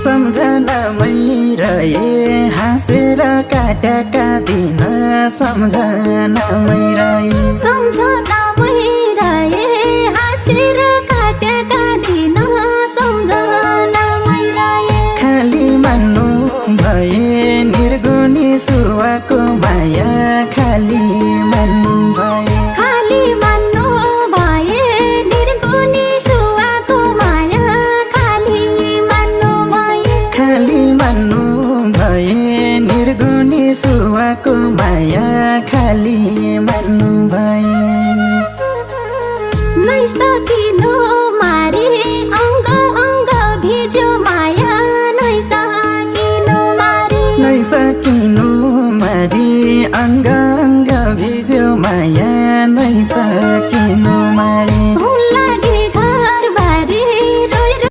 सम्झनामै रहे हाँसेर काटेका दिन सम्झनामै रहे सम्झनामै रहे हाँसेर काटेका दिन सम्झनामै रहे खाली मान्नु भए निर्गुणी सुवाको माया खाली मान्नु भए खाली मान्नु भए निर्गुणी सुवाको माया खाली मान्नु भए खाली मान्नु भए निर्गुणी सुवाको माया खाली मान्नु भए नै सकिनु मारे अङ्ग अङ्ग भिज्यो माया नै सकिनु मारे नै सकिनु